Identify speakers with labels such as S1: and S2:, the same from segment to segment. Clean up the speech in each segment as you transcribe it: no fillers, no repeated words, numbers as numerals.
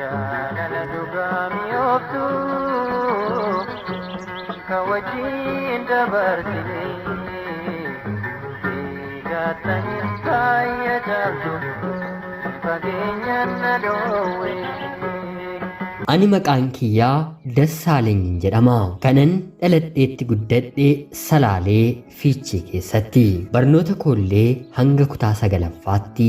S1: Jaalala dhugaa mi'ooftu ka wajjin dabarsine eegattanii faaya caaltu fageenyaan na dhoowwe.
S2: Ani maqaan kiyyaa Dassaaleny jedhama. Kanan dhaladheetti guddadhe Salaalee Fiichee keessatti. Barnoota koollee hanga kutaa sagalaffaatti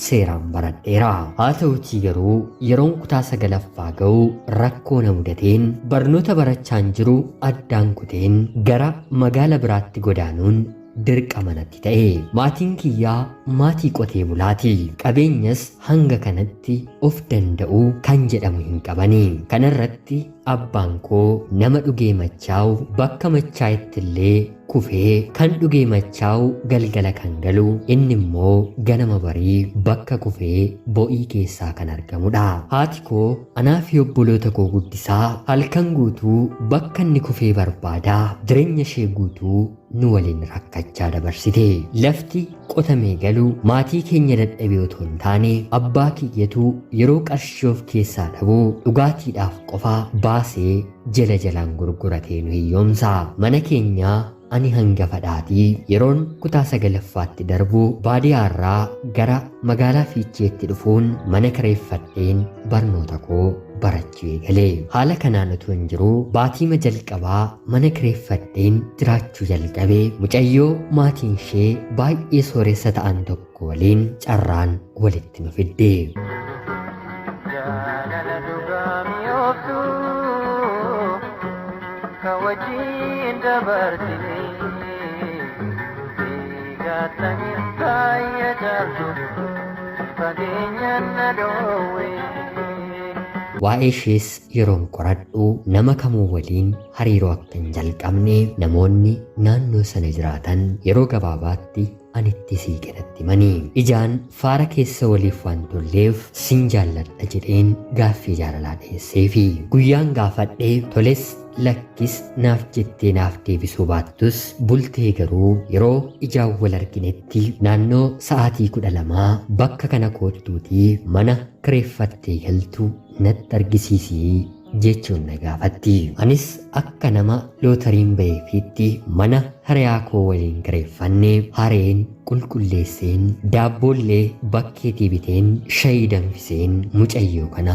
S2: seeraan baradheera. Haa ta'utii garuu yeroon kutaa sagalaffaa ga'u rakkoo na mudateen barnoota barachaan jiru addaan kuteen gara magaala biraatti godaanuun dirqama natti ta'e. Maatiin kiyyaa maatii qotee bulaati. Qabeenyas hanga kanatti of danda'u kan jedhamu hin qabani. Kana irratti abbaan koo nama dhugee machaa'u bakka machaa'etti illee kufee kan dhugee machaa'u galgala kan galu inni immoo ganama barii bakka kufee bo'ii keessaa kan argamudha. Haati koo anaa fi obboloota koo guddisaa halkan guutuu bakka inni kufee barbaadaa jireenya ishee guutuu nu waliin rakkachaa dabarsite. Lafti qotamee galu maatii keenya dadhabee otoo hin taane abbaa kiyyatu yeroo qarshii of keessaa dhabu dhugaatiidhaaf qofa baasee jala jalaan gurguratee nu hiyyoomsa. Mana keenyaa ani hangafadhaatii yeroon kutaa sagalaffaatti darbu baadiyaarraa gara magaalaa Fiicheetti dhufuun mana kireeffadheen barnoota koo barachuu eegale. Haala kanaan utuu hin jiruu baatiima jalqabaa mana kireeffadheen jiraachuu jalqabe mucayyoo maatiin ishee baay'ee sooressa ta'an tokko waliin carraan walitti nu fidde.
S1: Jaalala dhugaa mi'ooftu ka wajjin dabarsine eegattanii faaya caaltu fageenyaan na dhoowwe.
S2: Waa'ee ishees yeroon qoradhu nama kamuu waliin hariiroo akka hin jalqabne namoonni naannoo sana jiraatan yeroo gabaabaatti ani itti siiqe natti himani. Ijaan faara keessa waliif waan tolleef sin jaalladha jedheen gaaffii jaalalaa dhiyeesseefi. Guyyaan gaafadhe toles lakkis naaf jettee naaf deebisuu baattus bultee garuu yeroo ijaan wal arginetti naannoo sa'aatii 12 bakka kana koottuutii mana kireeffattee galtu natti argisiisii jechuun na gaafatti. Anis akka nama lootariin ba'eefiitti mana hiriyaa koo waliin kireeffanne hareen qulqulleesseen daabboollee bakkeetii biteen shayii danfiseen mucayyoo kana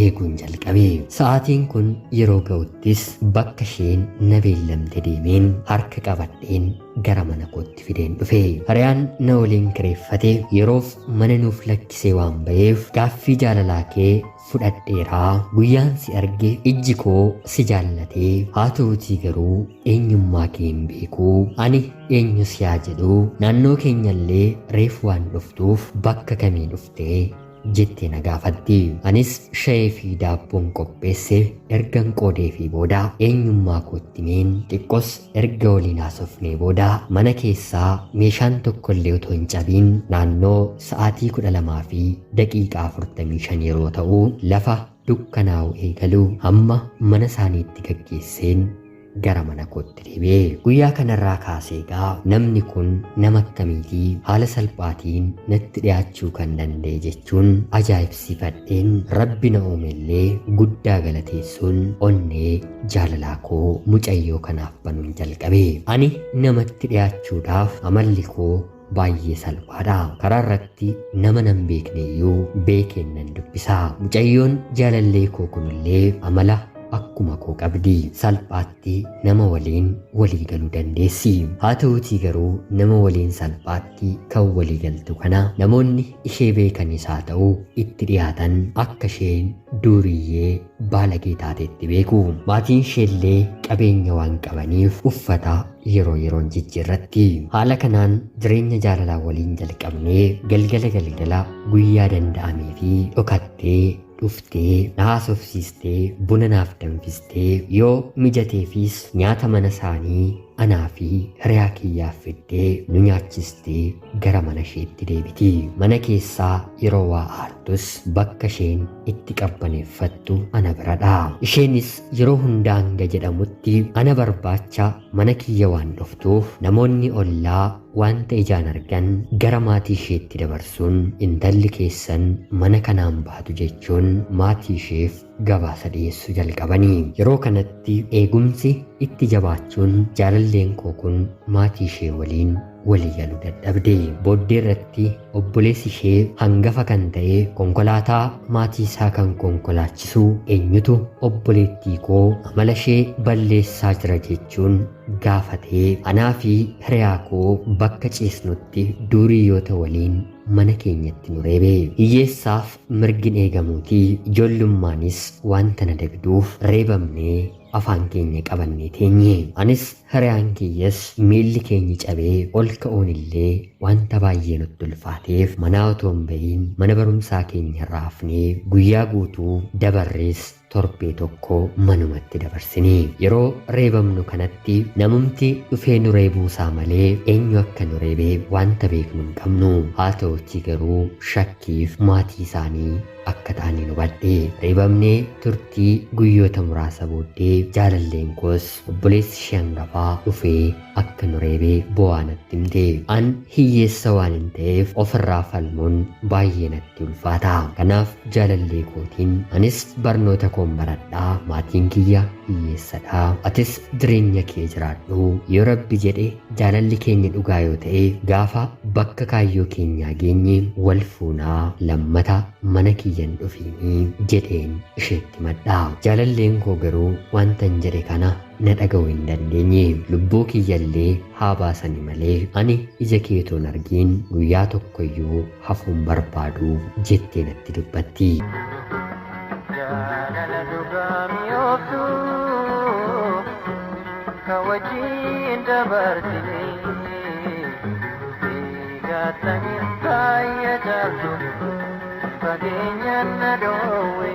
S2: eeguun jalqabe. Sa'aatiin kun yeroo ga'uttis bakka isheen na beellamte deemeen harka qabadheen gara mana kootti fideen dhufe. Hiriyaan na waliin kireeffate yeroof mana nuuf lakkisee waan ba'eef gaaffii jaalalaa kee fudhadheeraa guyyaan si arge ijji koo si jaallatee haa ta'uutii garuu eenyummaa kee hin beekuu ani eenyu si haa jedhuu naannoo keenyallee reefu waan dhuftuuf bakka kamii dhuftee jettee na gaafatti. Anis shayee fi daabboon qopheesse ergan qoodeefii booda eenyummaa kootti himeen xiqqos erga waliin haasofnee booda mana keessaa meeshaan tokkollee otoo hin cabiin naannoo sa'aatii 12:45 yeroo ta'u lafa dukkanaa'u eegalu hamma mana isaaniitti gaggeesseen gara mana kootti deebi'e. Guyyaa kanarraa kaasee egaa namni kun nama akkamiitii haala salphaatiin natti dhiyaachuu kan danda'e jechuun ajaa'ibsiifadheen Rabbi na uumellee guddaa galateessuun onnee jaalalaa koo mucayyoo kanaaf banuun jalqabe. Ani namatti dhiyaachuudhaaf amalli koo baay'ee salphaadha. Karaa irratti nama nan beekne iyyuu beekeen nan dubbisa. Mucayyoon jaalallee koo kunillee amala akkuma koo qabdi. Salphaatti nama waliin walii galuu dandeessi. Haa ta'uutii garuu nama waliin salphaatti kan walii galtu kana namoonni ishee beekanis haa ta'u itti dhiyaatan akka isheen duuriyyee baalagee taatetti beeku. Maatiin isheellee qabeenya waan qabaniif uffata yeroo yeroon jijjiirratti. Haala kanaan jireenya jaalalaa waliin jalqabnee galgala galgala guyyaa danda'amee fi dhokattee dhuftee na haasofsiistee buna naaf danfistee yoo mijateefis nyaata mana isaanii anaa fi hiriyaa kiyyaaf fiddee nu nyaachistee gara mana isheetti deebiti. Mana keessaa yeroo waa aartus bakka isheen itti qabbaneeffattu ana biradha. Isheenis yeroo hunda hanga jedhamutti ana barbaacha mana kiyya waan dhuftuuf namoonni ollaa wanta ijaan argan gara maatii isheetti dabarsuun intalli keessan mana kanaan baatu jechuun maatii isheef gabaasa dhiyeessuu jalqabanii. Yeroo kanatti eegumsi itti jabaachuun jaalalleen koo kun maatii ishee waliin walii galuu dadhabde. Booddee irratti obboleessi ishee hangafa kan ta'e konkolaataa maatii isaa kan konkolaachisu eenyutu obboleettii koo amala ishee balleessaa jira jechuun gaafatee anaa fi hiriyaa koo bakka ciisnutti duuriyyoota waliin mana keenyatti nu reebe. Hiyyeessaaf mirgin eegamuutii ijoollumaanis wanta na dagduuf reebamnee afaan keenya qabannee teenye. Anis hiriyaan kiyyas miilli keenya cabee ol ka'uun illee wanta baay'ee nutti ulfaateef manaa otoo hin ba'iin mana barumsaa keenya raafnee guyyaa guutuu dabarrees torbee tokko manumatti dabarsine. Yeroo reebamnu kanatti namumti dhufee nu reebuusaa malee eenyu akka nu reebe wanta beeknu hin qabnu. Haa ta'utii garuu shakkiif maatii isaanii akka ta'anii nu hubadhe. Reebamnee turtii guyyoota muraasa booddee jaalalleen koos obboleessi ishee hangafaa dhufee akka nu reebe bo'aa natti himte. An hiyyeessa waan hin ta'eef ofirraa falmuun baay'ee natti ulfaata. Kanaaf jaalallee kootiin anis barnoota koon baradhaa, maatiin kiyya hiyyeessadha, atis jireenya kee jiraadhu, yoo rabbi jedhe jaalalli keenya dhugaa yoo ta'e gaafa bakka kaayyoo keenyaa geenye wal fuunaa, lammata mana kiyyan dhufiinii jedheen isheetti madha. Jaalalleen koo garuu wanta hin jedhe kana na dhaga'uu hin dandeenye. Lubbuu kiyyallee haa baasani malee ani ija keetoon argiin guyyaa tokkoyyuu hafuun barbaadu jettee natti dubbatti.
S1: Jaalala dhugaa mi'ooftu ka wajjin dabarsine eegattanii baay'ee caaltu fageenyaan na dhoowwe.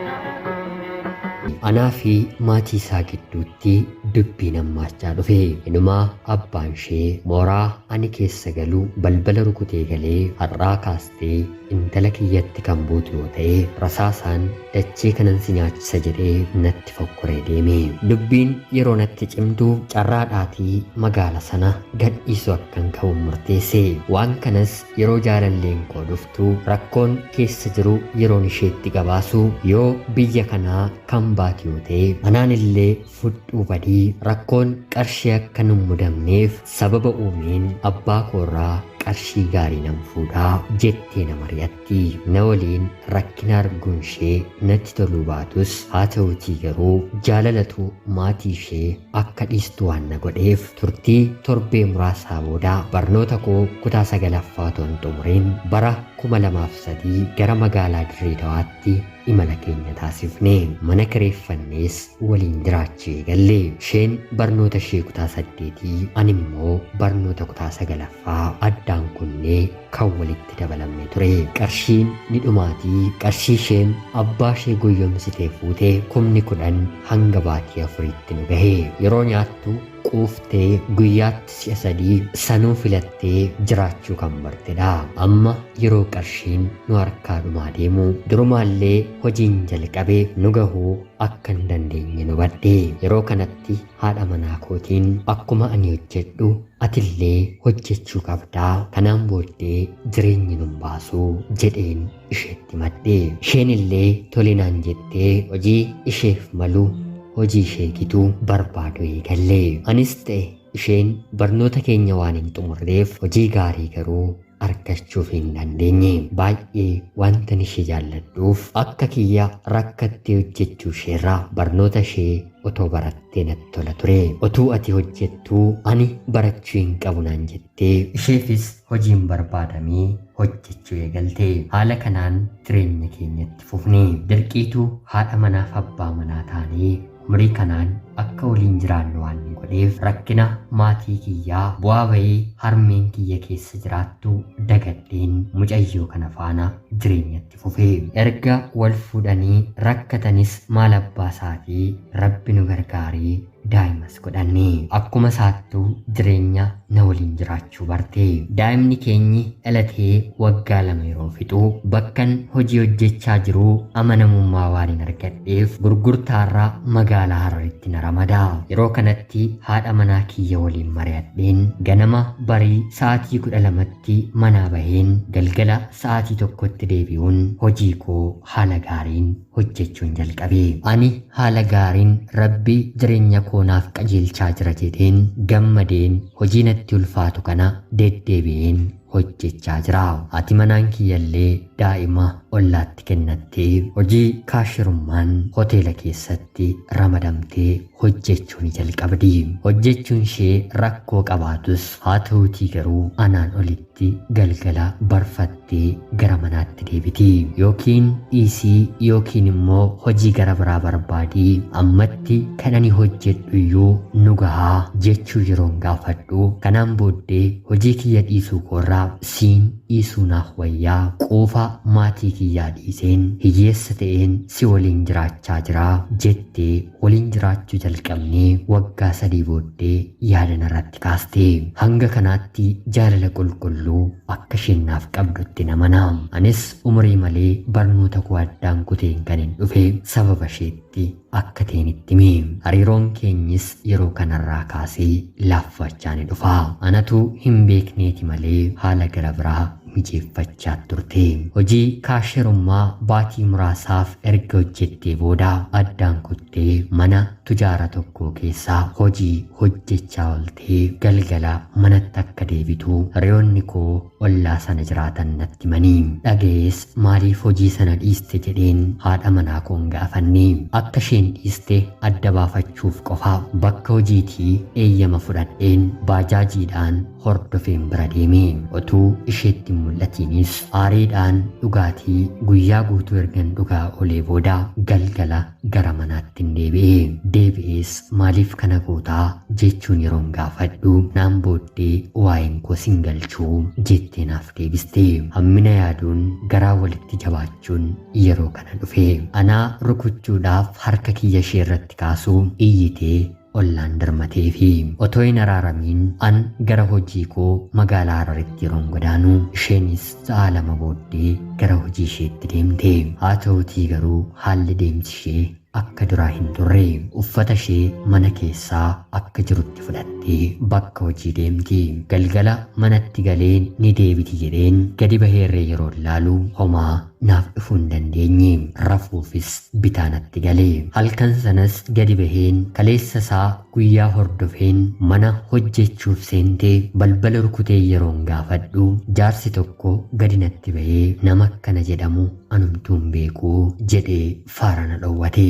S2: Anaa fi maatii isaa gidduutti dubbiin hammaachaa dhufe. Inumaa abbaan ishee mooraa ani keessa galu balbala rukutee galee har'aa kaastee intala kiyyatti kan buutu yoo ta'e rasaasaan dachee kanan si nyaachisa jedhee natti fokkoree deeme. Dubbiin yeroo natti cimtu carraadhaatii magaala sana gadhiisuu akkan qabu murteesse. Waan kanas yeroo jaalalleen koo dhuftu rakkoon keessa jiru yeroon isheetti gabaasu yoo biyya kanaa kan baatu yoo ta'e anaan illee fudhuu badii rakkoon qarshii akka nun mudamneef sababa uumeen abbaa koorraa qarshii gaarii nan fuudhaa jettee na mari'atti. Na waliin rakkina arguun ishee natti toluu baatus haa ta'utii garuu jaalalatu maatii ishee akka dhiistu waan na godheef turtii torbee muraasaa booda barnoota koo kutaa sagalaffaa otoo hin xumuriin bara 2003 gara magaalaa Dirree Dawaatti imala keenya taasifne. Mana kireeffannees waliin jiraachuu eegalle. Isheen barnoota ishee kutaa 8, ani immoo barnoota kutaa 9ffaa addaan kunnee kan walitti dabalamne ture. Qarshiin ni dhumaatii qarshii isheen abbaa ishee goyyomsitee fuute 10,000 hanga baatii 4tti nu gahe. Yeroo nyaattu quuftee guyyaatti si'a 3 sanuu filattee jiraachuu kan bartedha. Amma yeroo qarshiin nu harkaa dhumaa deemu durumaallee hojiin jalqabe nu gahuu akka hin dandeenye nu badhe. Yeroo kanatti haadha manaa kootiin akkuma ani hojjedhu atillee hojjechuu qabdaa, kanaan booddee jireenyi nun baasuu jedheen isheetti madde. Isheen illee tolinaan jettee hojii isheef malu hojii ishee gitu barbaadu eegalle. Anis ta'e isheen barnoota keenya waan hin xumurreef hojii gaarii garuu argachuuf hin dandeenye. Baay'ee wanta ishee jaalladhuuf akka kiyya rakkattee hojjechuu isheerraa barnoota ishee otoo barattee natti tola ture. Otuu ati hojjettuu ani barachuu hin qabu naan jettee isheefis hojiin barbaadamee hojjechuu eegalte. Haala kanaan jireenya keenyatti fufne. Dirqiitu haadha manaaf abbaa manaa taanee umurii kanaan akka waliin jiraannu waan nu godheef rakkina maatii kiyyaa bu'aa bahii harmeen kiyya keessa jiraattu dagadheen mucayyoo kana faana jireenyatti fufe. Erga wal fuudhanii rakkatanis maal abbaa isaatii rabbi nu gargaaree daa'imas godhanne. Akkuma isaattuu jireenya na waliin jiraachuu barte. Daa'imni keenyi dhalatee waggaa 2 yeroo fixu bakkan hojii hojjechaa jiru amanamummaa waan hin argadheef gurgurtaarraa magaalaa Hararitti na ramada. Yeroo kanatti haadha manaa kiyya waliin mari'adheen ganama barii sa'aatii 12tti manaa baheen galgala sa'aatii 1tti deebi'uun hojii koo haala gaariin hojjechuun jalqabe. Ani haala gaariin Rabbi jireenya koo naaf qajeelchaa jira jedheen gammadeen hojii natti ulfaatu kana deddeebi'een hojjechaa jira. Haati manaan kiyyallee daa'ima ollaatti kennattee hojii kaashirummaan hoteela keessatti ramadamtee hojjechuu ni jalqabdi. Hojjechuun ishee rakkoo qabaatus haa ta'uutii garuu anaan olitti galgala barfattee gara manaatti deebiti. Yookiin dhiisii yookiin immoo hojii gara biraa barbaadii ammatti kan ani hojjedhu iyyuu nu gahaa jechuu yeroon gaafadhu kanaan booddee hojii kiyya dhiisuu koorraa siin dhiisuu naaf wayyaa, quufa maatii kiyyaa dhiiseen hiyyeessa ta'een si waliin jiraachaa jiraa jettee waliin jiraachuu jalqabnee waggaa 3 booddee yaada narratti kaaste. Hanga kanaatti jaalala qulqulluu akka isheen naaf qabdutti namana. Anis umurii malee barnoota koo addaan kuteen kan hin dhufe sababa isheetti akka ta'een itti hime. Hariiroon keenyis yeroo kanarraa kaasee laaffachaa ni dhufa. Anatu hin beekneeti malee haala gara biraa mijeeffachaa turte. Hojii kaasherummaa baatii muraasaaf erga hojjettee booda addaan kuttee mana tujaara tokko keessaa hojii hojjechaa ooltee galgala manatti akka deebitu hiriyoonni koo ollaa sana jiraatan natti himanii. Dhaga'ees maaliif hojii sana dhiiste jedheen haadha manaa koon gaafanne. Akka isheen dhiiste adda baafachuuf qofa bakka hojiitii eeyyama fudhadheen baajaajiidhaan hordofeen bira deeme. Otuu isheetti hin mul'atiinis aariidhaan dhugaatii guyyaa guutuu ergan dhugaa olee booda galgala gara manaatti hin deebi'e. Deebi'ees maaliif kana gootaa jechuun yeroon gaafadhu naan booddee waa'een koo sin galchuu jettee naaf deebiste. Hammina yaaduun garaa walitti jabaachuun yeroo kana dhufe. Anaa rukuchuudhaaf harka kiyya ishee irratti kaasuu iyyitee ollaan darmatee fi otoo hin araaramiin an gara hojii koo magaalaa Hararitti yeroon godaanu isheenis sa'a 2 booddee gara hojii isheetti deemte. Haa ta'uutii garuu haalli deemsi ishee akka duraa hin turre. Uffata ishee mana keessaa akka jirutti fudhattee bakka hojii deemti. Galgala manatti galeen ni deebiti jedheen gadi baheerree yeroo ilaalu homaa naaf dhufuu hin dandeenye. Rafuufis bitaa natti gale. Halkan sanas gadi baheen kaleessa isaa guyyaa hordofeen mana hojjechuuf seentee balbala rukutee yeroon gaafadhu jaarsi tokko gadi natti bahee nama akkana jedhamu anumtuu hin beeku jedhee faara na dhowwate.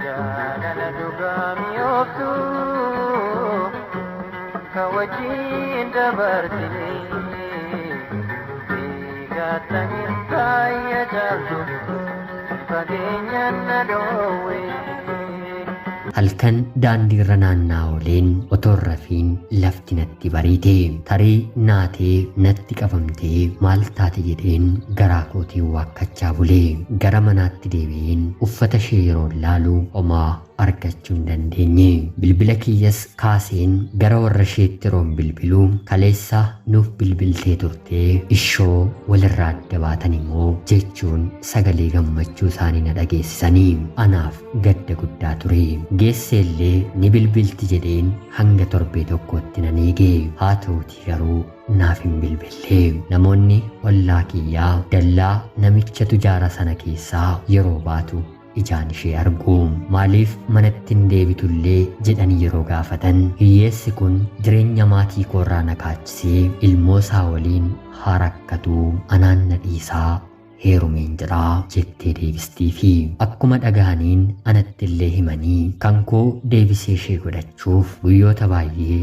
S1: Jaalala dhugaa mi'ooftu ka wajjin dabarsine eegattanii faaya caaltu fageenyaan na dhoowwe.
S2: Halkan daandiirra naanna'aa ooleen otoo hin rafiin lafti natti bariite. Tarii naatee natti qabamtee maal taate jedheen garaa kootiin waakkachaa bule. Gara manaatti deebi'een uffata ishee yeroo ilaalu homaa argachuu hin dandeenye. Bilbila kiyyas kaaseen gara warra isheetti yeroon bilbilu kaleessa nuuf bilbiltee turtee ishoo walirraa adda baatan immoo jechuun sagalee gammachuu isaanii na dhageessisanii anaaf gadda guddaa ture. Geesse illee ni bilbilti jedheen hanga torbee tokkootti nan eege. Haa ta'uutii garuu naaf hin bilbille. Namoonni ollaa kiyyaa dallaa namicha tujaara sana keessaa yeroo baatu ijaan ishee argu. Maaliif manatti hin deebitullee jedhanii yeroo gaafatan hiyyeessi kun jireenya maatii koorraa na kaachisee ilmoo isaa waliin haa rakkatu anaan na dhiisaa heerumeen jira jettee deebistii fi akkuma dhagahaniin anatti illee himanii kan koo deebisee ishee godhachuuf guyyoota baay'ee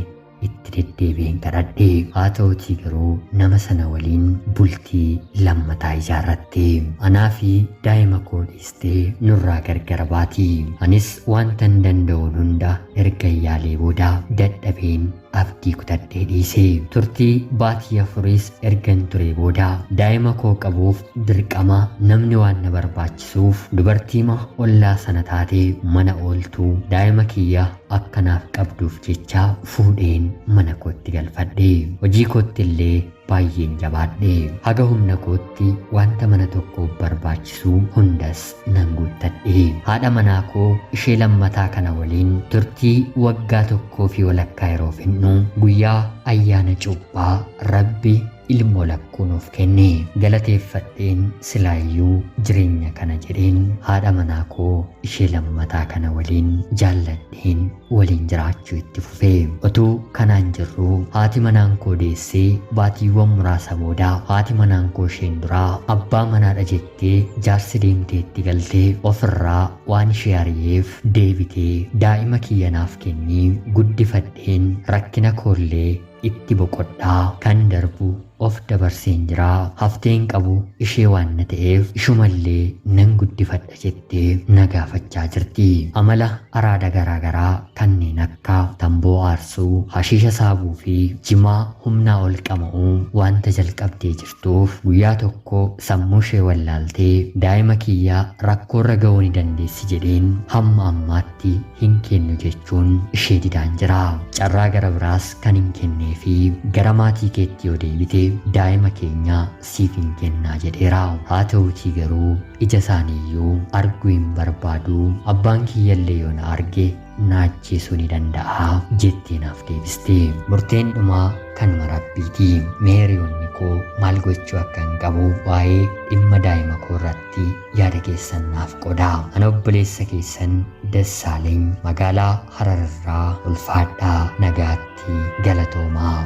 S2: itti deddeebi'een kadhadhe. Haa ta'uutii garuu nama sana waliin bultii lammataa ijaarratte. Anaa fi daa'ima koo dhiistee nurraa gargar baati. Anis wanta hin danda'uun hunda erga yaalee booda dadhabeen Abdii kutadhee dhiise. Turtii baatii afuriis ergan ture booda daa'ima koo qabuuf dirqama namni waan na barbaachisuuf dubartiima ollaa sana taatee mana ooltuu daa'ima kiyya akkanaaf qabduuf jecha fuudheen mana kootti galfadhe. Hojii kootti illee baay'een jabaadhe. Haga humna kootti wanta mana tokkoof barbaachisu hundas nan guuttadhe. Haadha manaa koo ishee lammataa kana waliin turtii waggaa tokkoo fi walakkaa yeroo fixnu guyyaa ayyaana cuuphaa Rabbi ilmoo lakkuu nuuf kenne. Galateeffadheen silaayyuu jireenya kana jedheen haadha manaa koo ishee lammataa kana waliin jaalladheen waliin jiraachuu itti fufe. Otuu kanaan jirruu haati manaan koo deessee baatiiwwan muraasa booda haati manaan koo isheen duraa abbaa manaadha jettee jaarsi deemteetti galtee ofirraa waan ishee ari'eef deebitee daa'ima kiyya naaf kennii guddifadheen rakkina koollee itti boqodhaa kan darbu of dabarseen jiraa, hafteen qabu ishee waan na ta'eef ishumallee nan guddifadha jettee na gaafachaa jirti. Amala araada garaagaraa kanneen akka tamboo aarsuu, hashiisha saabuu fi jimaa humnaa ol qama'uu wanta jalqabdee jirtuuf guyyaa tokko sammuu ishee wallaaltee daa'ima kiyyaa rakkoorra ga'uu ni dandeessi jedheen hamma ammaatti hin kennu jechuun ishee didaan jira. Carraa gara biraas kan hin kennee fi gara maatii keetti yoo deebite daa'ima keenya siif hin kennaa jedheera. Haa ta'uutii garuu ija isaaniiyyuu arguu hin barbaadu, abbaan kiyyallee yoo na arge na ajjeesuu ni danda'a jettee naaf deebiste. Murteen dhumaa kanuma Rabbiiti. Mee hiriyoonni koo maal gochuu akka hin qabu waa'ee dhimma daa'ima koo irratti yaada keessan naaf qoodaa. Ana obboleessa keessan Dassaaleny magaalaa Harararraa, ulfaadhaa, nagaatti, galatoomaa.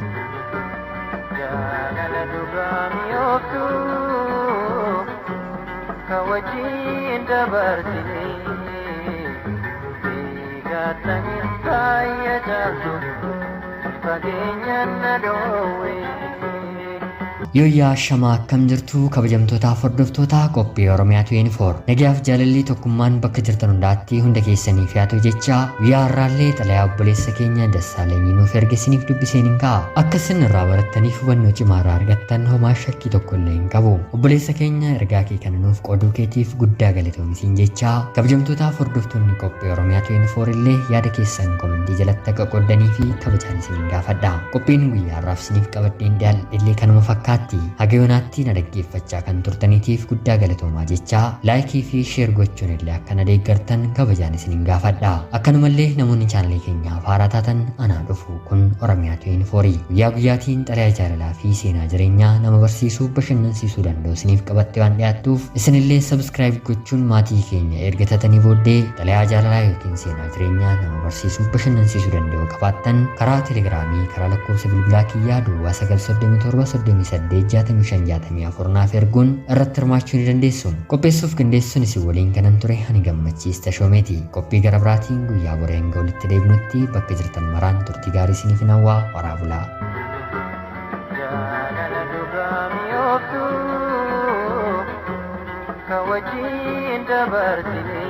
S1: Jaalala dhugaa mi'ooftu ka wajjin dabarsine beekattanii baay'ee caaltu fageenyaan na dhoowwe.
S2: Yooyyaa, shamaa, akkam jirtu kabajamtootaaf hordoftoota qophii Oromiyaa 24? Nagayaaf jaalalli tokkummaan bakka jirtan hundaatti hunda keessaniif haa ta'u jecha, guyyaa har'aallee xalayaa obboleessa keenya Dassaalanyii nuuf erge isiniif dubbiseen hin ka'a. Akka isin irraa barattaniif hubannoo cimaa irraa argattan homaa shakkii tokko illee hin qabu. Obboleessa keenya, ergaa kee kana nuuf qooduu keetiif guddaa galatoomi jecha, kabajamtootaaf hordoftoonni qophii Oromiyaa 24 illee yaada keessan komentii jalatti akka qooddanii fi kabajaan isiniin gaafadha. Qophiin guyyaa har'aaf isiniif qabadheen dhiyaadhe illee kanuma fakkaatti. Haga yoonaatti na dhaggeeffachaa kan turtaniitiif guddaa galatoomaa jecha, like fi share gochuun illee akka na deeggartan kabajaan isiniin gaafadha. Akkanumallee namoonni chaanalii keenyaaf haaraa taatan, anaa dhufu. Kun Oromiyaa 24, guyyaa guyyaatiin xalayaa jaalalaa fi seenaa jireenyaa nama barsiisuu, bashannansiisuu danda'u isiniif qabattee waan dhiyaattuuf, isinillee subscribe gochuun maatii keenya erga taatanii booddee xalayaa jaalalaa yookiin seenaa jireenyaa nama barsiisuu, bashannansiisuu danda'u qabaattan karaa Telegiraamii, karaa lakkoofsa bilbilaa kiyyaa 0937 38 65 64 naaf erguun irratti hirmaachuu ni dandeessu. Qopheessuuf qindeessuun isin waliin kanan ture ani Gammachiis Tashoomeeti. Qophii gara biraatiin guyyaa boree hanga walitti deebinutti bakka jirtan maraan turtii gaarii isiniif hin hawwaa, horaa bulaa.
S1: Jaalala dhugaa mi'ooftu ka wajjin dabarsine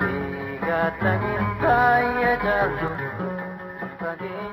S1: beekattanii baay'ee caaltu fageenyaan.